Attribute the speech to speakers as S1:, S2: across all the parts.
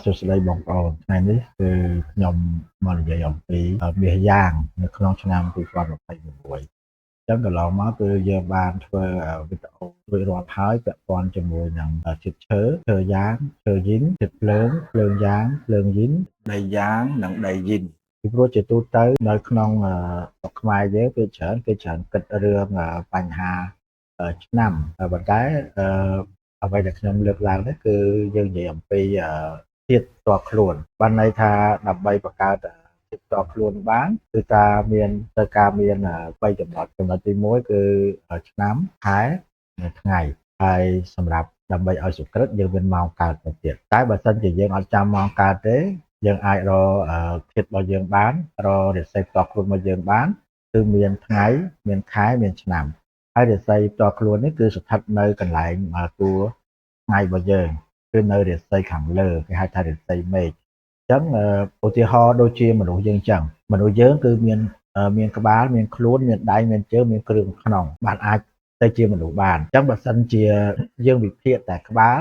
S1: សួស្តីបងប្អូនថ្ងៃនេះគឺខ្ញុំមកនិយាយអំពីមាសយ៉ាងនៅក្នុងឆ្នាំ2026ចឹងកន្លងមកគឺយើងបានធ្វើវីដេអូរួចរាល់ហើយពាក់ព័ន្ធជាមួយនឹងជាតិឈើឈើយ៉ាងឈើយីនជាតិភ្លើងភ្លើងយ៉ាងភ្លើងយីនដីយ៉ាងនិងដីយីនពីព្រោះជាទូទៅនៅក្នុងស្រុកខ្មែរយើងគេច្រើនគេច្រើនគិតរឿងបញ្ហាឆ្នាំប៉ុន្តែអ្វីដែលខ្ញុំលើកឡើងនេះគឺយើងនិយាយអំពីធាតុផ្ទាល់ខ្លួនបានន័យថាដើម្បីបង្កើតធាតុផ្ទាល់ខ្លួនបានគឺតាមានត្រូវការមាន3ចំណុចចំណុចទី1គឺឆ្នាំខែនិងថ្ងៃហើយសម្រាប់ដើម្បីឲ្យសុក្រិតយើងមានម៉ោងកើតទៅទៀតតែបើសិនជាយើងអត់ចាំម៉ោងកើតទេយើងអាចរកធាតុរបស់យើងបានរករាសីផ្ទាល់ខ្លួនរបស់យើងបានគឺមានថ្ងៃមានខែមានឆ្នាំហើយរាសីផ្ទាល់ខ្លួននេះគឺស្ថិតនៅកន្លែងតួថ្ងៃរបស់យើងគឺនៅរាសីខាងលើគេហៅថារាសីមេឃអញ្ចឹងឧទាហរណ៍ដូចជាមនុស្សយើងអញ្ចឹងមនុស្សយើងគឺមានមានក្បាលមានខ្លួនមានដៃមានជើងមានគ្រឿងក្នុងបានអាចទៅជាមនុស្សបានអញ្ចឹងបើសិនជាយើងវិភាគតែក្បាល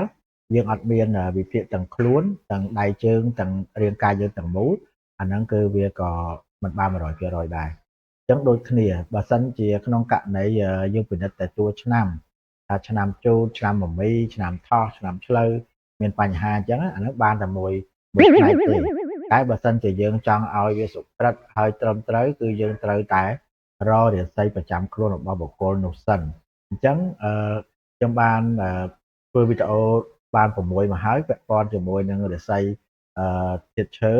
S1: យើងអត់មានវិភាគទាំងខ្លួនទាំងដៃជើងទាំងរាងកាយយើងទាំងមូលអាហ្នឹងគឺវាក៏មិនបាន100%ដែរអញ្ចឹងដូចគ្នាបើសិនជាក្នុងករណីយើងពិនិត្យតែតួឆ្នាំថាឆ្នាំជូតឆ្នាំមមីឆ្នាំថោះឆ្នាំឆ្លូវមានបញ្ហាអញ្ចឹងអាហ្នឹងបានតែមួយមួយផ្នែកទេតែបើសិនជាយើងចង់ឲ្យវាសុក្រិតហើយត្រឹមត្រូវគឺយើងត្រូវតែរករាសីប្រចាំខ្លួនរបស់បុគ្គលនោះសិនអញ្ចឹងអឺខ្ញុំបានធ្វើវីដេអូបាន6មកហើយពាក់ព័ន្ធជាមួយនឹងរាសីអឺធាតុឈើ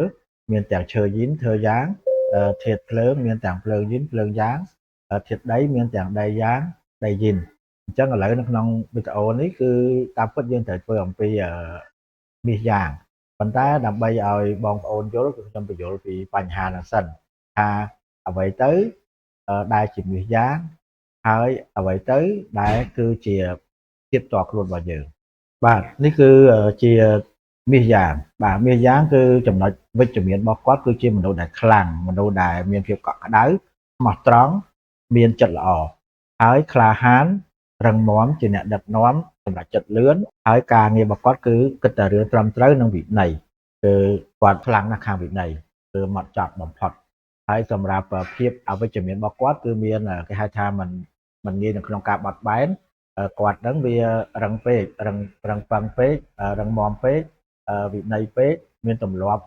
S1: មានទាំងឈើយីនឈើយ៉ាងធាតុភ្លើងមានទាំងភ្លើងយីនភ្លើងយ៉ាងធាតុដីមានទាំងដីយ៉ាងដីយីនអញ្ចឹងឥឡូវនៅក្នុងវីដេអូនេះគឺតាមពិតយើងត្រូវធ្វើអំពីមាសយ៉ាងប៉ុន្តែដើម្បីឲ្យបងប្អូនយល់គឺខ្ញុំបញ្យល់ពីបញ្ហាហ្នឹងសិនថាអ្វីទៅដែលជាមាសយ៉ាងហើយអ្វីទៅដែលគឺជាធាតុផ្ទាល់ខ្លួនរបស់យើងបាទនេះគឺជាមាសយ៉ាងបាទមាសយ៉ាងគឺចំណុចវិជ្ជមានរបស់គាត់គឺជាមនុស្សដែលខ្លាំងមនុស្សដែលមានភាពកក់ក្ដៅស្មោះត្រង់មានចិត្តល្អហើយក្លាហានរឹងមាំជាអ្នកដឹកនាំសម្រាប់ចិត្តលឿនហើយការងាររបស់គាត់គឺគិតតែរឿងត្រឹមត្រូវនិងវិន័យគឺគាត់ខ្លាំងណាស់ខាងវិន័យគឺមកចត់បំផុតហើយសម្រាប់ភាពអវិជ្ជមានរបស់គាត់គឺមានគេហៅថាមិនងាយនៅក្នុងការបត់បែនគាត់ហ្នឹងវារឹងពេករឹងរឹងប៉ឹងពេករឹងមាំពេកវិន័យពេកមានទម្លាប់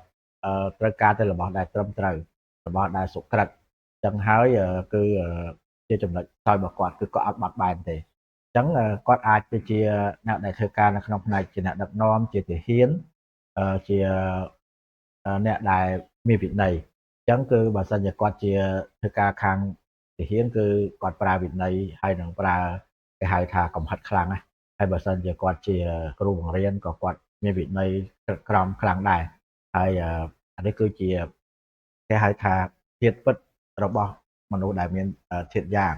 S1: ត្រូវការតែរបស់ដែលត្រឹមត្រូវរបស់ដែលសុក្រិតចឹងហើយគឺជាចំណុចខ្សោយរបស់គាត់គឺគាត់អត់បត់បែនទេអញ្ចឹងគាត់អាចទៅជាអ្នកដែលធ្វើការនៅក្នុងផ្នែកជាអ្នកដឹកនាំជាទាហានជាអ្នកដែលមានវិន័យអញ្ចឹងគឺបើសិនជាគាត់ជាធ្វើការខាងទាហានគឺគាត់ប្រើវិន័យហើយនឹងប្រើគេហៅថាកំហិតខ្លាំងណាហើយបើសិនជាគាត់ជាគ្រូបង្រៀនក៏គាត់មានវិន័យក្រមខ្លាំងដែរហើយអានេះគឺជាគេហៅថាធាតុពិតរបស់មនុស្សដែលមានធាតុយ៉ាង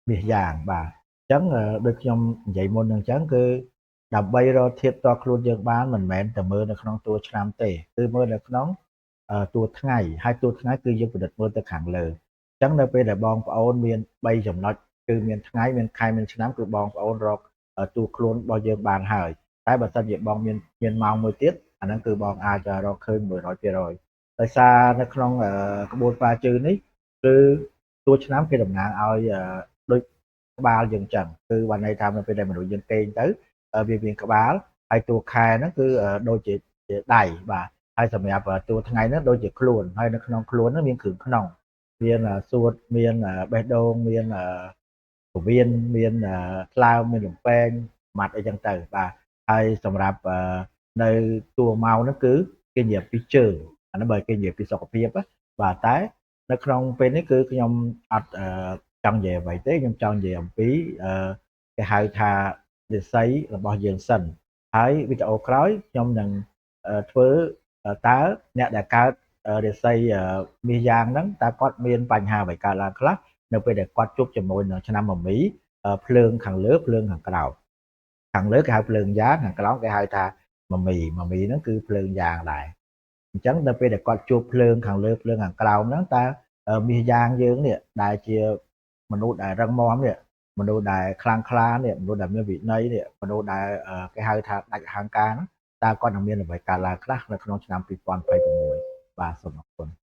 S1: មាសយ៉ាងបាទអញ្ចឹងដូចខ្ញុំនិយាយមុននឹងអញ្ចឹងគឺដើម្បីរកធាតុតខ្លួនយើងបានមិនមែនតែមើលនៅក្នុងតួឆ្នាំទេគឺមើលនៅក្នុងតួថ្ងៃហើយតួថ្ងៃគឺយើងពិនិត្យមើលទៅខាងលើអញ្ចឹងនៅពេលដែលបងប្អូនមាន3ចំណុចគឺមានថ្ងៃមានខែមានឆ្នាំគឺបងប្អូនរកតួខ្លួនរបស់យើងបានហើយតែបើសិនជាបងមានមានម៉ោងមួយទៀតអាហ្នឹងគឺបងអាចរកឃើញ100%ដោយសារនៅក្នុងក្បួនប៉ាជឺនេះគឺតួឆ្នាំគេតំណាងឲ្យដូចក្បាលយើងចឹងគឺបានន័យថានៅពេលដែលមនុស្សយើងគេងទៅវាមានក្បាលហើយតួខែហ្នឹងគឺដូចជាដៃបាទហើយសម្រាប់តួថ្ងៃហ្នឹងដូចជាខ្លួនហើយនៅក្នុងខ្លួនហ្នឹងមានគ្រឿងក្នុងមានសួតមានបេះដូងមានពវៀនមានថ្លើមមានលំពែងម៉ាត់អីចឹងទៅបាទហើយសម្រាប់នៅតួម៉ោងហ្នឹងគឺគេនិយាយពីជើងអានោះបើគេនិយាយពីសុខភាពបាទតែនៅក្នុងពេលនេះគឺខ្ញុំអត់ចង់និយាយអ្វីទេខ្ញុំចង់និយាយអំពីគេហៅថានិស័យរបស់យើងសិនហើយវីដេអូក្រោយខ្ញុំនឹងធ្វើតើអ្នកដែលកើតរាសីមាសយ៉ាងហ្នឹងតើគាត់មានបញ្ហាអ្វីកើតឡើងខ្លះនៅពេលដែលគាត់ជួបជាមួយនឹងឆ្នាំមមីភ្លើងខាងលើភ្លើងខាងក្រោមខាងលើគេហៅភ្លើងយ៉ាងខាងក្រោមគេហៅថាមមីមមីហ្នឹងគឺភ្លើងយ៉ាងដែរអញ្ចឹងនៅពេលដែលគាត់ជួបភ្លើងខាងលើភ្លើងខាងក្រោមហ្នឹងតើមាសយ៉ាងយើងនេះដែលជាមនុស្សដែលរឹងមាំនេះមនុស្សដែលខ្លាំងក្លានេះមនុស្សដែលមានវិន័យនេះមនុស្សដែលគេហៅថាដាច់អហង្ការហ្នឹង តើគាត់នឹងមានអ្វីកើតឡើងខ្លះនៅក្នុងឆ្នាំ2026បាទសូមអរគុណ។